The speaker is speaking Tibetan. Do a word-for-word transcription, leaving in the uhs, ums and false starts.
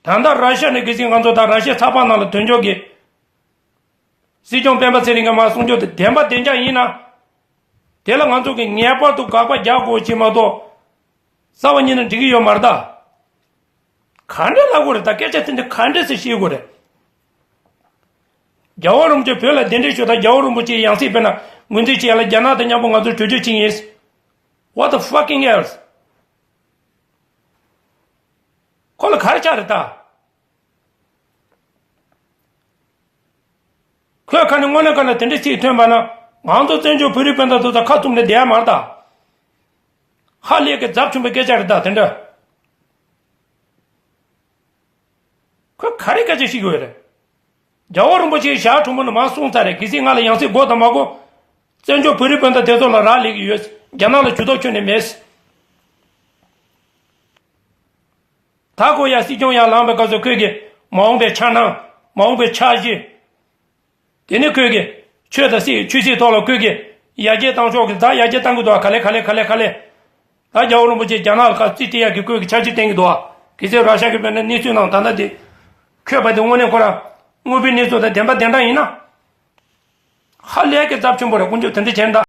ད་ལྟ་ར་ཤ་ནས་གལ་སྲིད་ང་ཚོ་དང་ར་ཤའི་ཚགས་པར་ནང་ལ་དོན་འཁྱོག་གི་སྲིད་སྐྱོང་སྤེན་པ་ཚེ་རིང་གིས་མར་གསུང་རྒྱུ་དེ་བདེན་པ་བདེན་རྐྱང་ཡིན་ན། དེ་ལ་ང་ཚོ་གིས་ངེས་པར་དུ་དགག་པ་རྒྱག་དགོས་ཀྱི་མ་གཏོགས། རྩ་བ་ཉིད་ནས་འགྲིག་གི་ཡོད་མ་རེད་ད། ག་འདྲ་ལབ་དགོས་རེད་ད། སྐད་ཆ་དེ་འདྲ་ག་འདྲ་སེ་བཤད་དགོས་རེད། རྒྱལ་བ་རིན་པོ་ཆེ་བོད་ལ་གདན་འདྲེན་ཞུས་ད། རྒྱལ་བ་རིན་པོ་ཆེའི་ཡང་སྲིད་དཔེར་ན་ངོས་འཛིན་བྱེད་ཡ་ལ་རྒྱ་ནག་དང་མཉམ་པོ་ང་ཚོ་གྲོས་ཆོད་བྱེད་ཀྱི་ཡིན། What the fucking else? ཁོ་ལ་ག་རེ་ཆགས་རེད་ད། ཁོས་ཁ་ནས་དངོས་གནས་ཁ་ལ་དེ་འདྲ་ཚིག་ཐོན་པ་ན། ང་ཚོ་བཙན་བྱོལ་བོད་རིགས་སྤུན་ཟླ་ཚོ་དང་ཁ་བཙུམ་ནས་བསྡད་ཡ་མ་རེད་ད། ཧ་ལས་ཀྱི་རྫབ་ཆེན་པོའི་སྐད་ཆ་རེད་ད་དེ་འདྲ། ཁོས་ག་རེ་སྐད་ཆ་བཤད་ཀྱི་ཡོད་རེད། རྒྱལ་བ་རིན་པོ་ཆེའི་ཞལ་དྲུང་པོ་ནས་མར་གསུངས་ཚར་རེད། གལ་སྲིད་ང་ལ་ཡང་སྲིད་དགོས་དང་མ་དགོས། བཙན་བྱོལ་བོད་རིགས་སྤུན་ཟླ་དེ་ཚོ་ལ་རག་ལས་ཀྱི་ཡོད། རྒྱ་ནག་ལ་ཇུས་གཏོགས་ཁྱོན་ནས་མེད། ད་ཁོ་ཡ་སྲིད་སྐྱོང་ཡར་ལངས་པའི་སྐབས་སུ་ཁོས་ཀྱི་མ་འོངས་པའི་འཆར་སྣང་། མ་འོངས་པའི་འཆར་གཞི། དེ་ནས་ཁོས་ཀྱི་ཆོས་དང་སྲིད། ཆོས་སྲིད་ཐོག་ལ་ཁོས་ཀྱི་ཡར་རྒྱས་བཏང་ཕྱོགས་ཀྱི། ད་ཡར་རྒྱས་བཏང་གི་འདུག་ག་ལེ་ག་ལེ་ག་ལེ་ག་ལེ། ད་རྒྱལ་བ་རིན་པོ་ཆེ་རྒྱ་ནག་ལ་ཁ་རྩིས་སྤྲད་ཡག་གི་ཁོས་ཀྱི་འཆར་གཞི་བཏིང་གི་འདུག་ག་གལ་སྲིད་ར་ཤ་གི་བོད་ནས་གནས་ཚུལ་ནང་ད་ལྟ་དེ་འཁོད་པ་དེ་དངོས་གནས་ཁོ་རང་དངོས་པོའི་གནས་ཚུལ་དང་བདེན་པ་བདེན་དྲང་ཡིན་ན། ཧ་ལས་ཀྱི་རྫབ་ཆེན་པོ་རེད། དཀོན་མཆོག་དེ་འདྲ་བྱས་ན་ད།